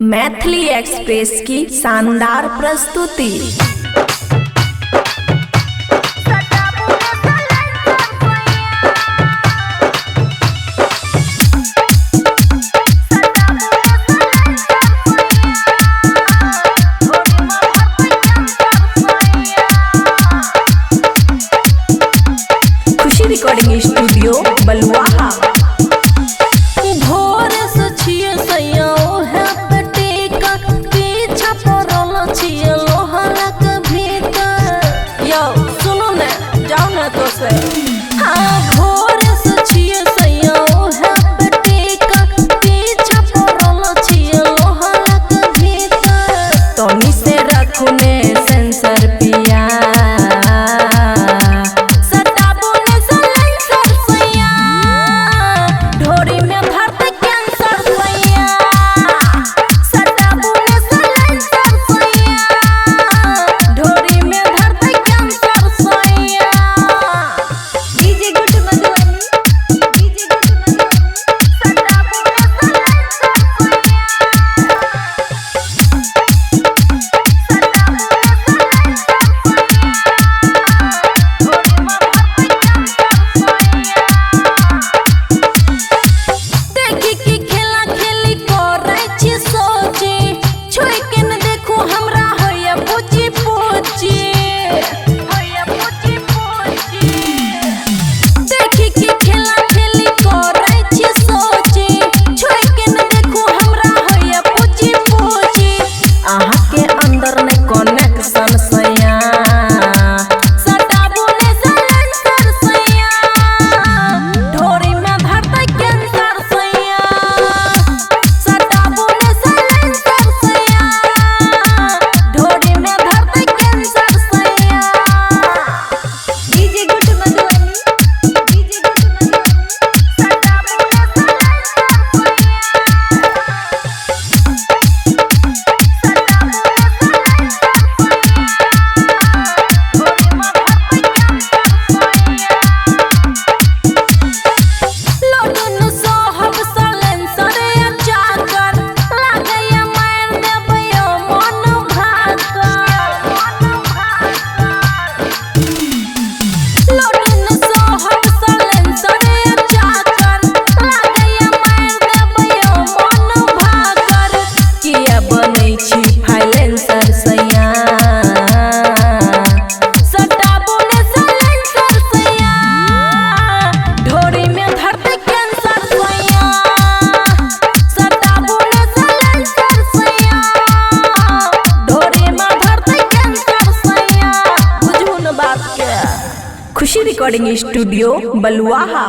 Maithili express की शानदार प्रस्तुति। खुशी रिकॉर्डिंग स्टूडियो बलुआहा। भोर से छियै सैया ओहे पे टेका, पीछा पड़ल छियै लोहाक भीतर। यौ सुनू ने, जाउ ने तो से। हाँ, भोर से छियै सैया ओहे पे टेका, पीछा पड़ल छियै लोहाक भीतर। तनी से रखू ने सेंसर पिया, सटाबू ने साइलेंसर सैया, ढोरी में धरते कैंसर सैया। सटाबू ने साइलेंसर सैया, ढोरी में धरते कैंसर सैया। DJ good Madhubani, DJ good Madhubani. सटाबू ने साइलेंसर सैया, सटाबू ने साइलेंसर सैया, ढोरी में धरते कैंसर सैया। देखी की खेला खेली करै छी सोची, छुई के न देखू हमरा होइया पूची पूची, होइया पूची पूची। देखी की खेला खेली करै छी सोची, छुई के न देखू हमरा होइया पूची पूची। अहाँ के अंदर ने कनेक्शन सैया, सटाबू ने साइलेंसर सैया, ढोरी में धरतै कैंसर सैया। सटाबू ने साइलेंसर सैया, ढोरी में धरतै कैंसर सैया। DJ good Madhubani, DJ good Madhubani. सटाबू ने साइलेंसर सैया, सटाबू ने साइलेंसर सैया, ढोरी में धरतै कैंसर सैया। लोडन सोहब साइलेंसर या चाकर, लागैया मारि देबै मन भाकर, मन भाकर। लोडन सोहब साइलेंसर या चाकर, लागैया मारि देबै मन भाकर। किया बनै छी फाइलेंसर सैया, सटाबू ने साइलेंसर सैया, ढोरी में धरतै कैंसर सैया। सटाबू ने साइलेंसर सैया, ढोरी में धरतै कैंसर सैया। बुझू न बात के। खुशी रिकॉर्डिंग स्टूडियो बलुआहा।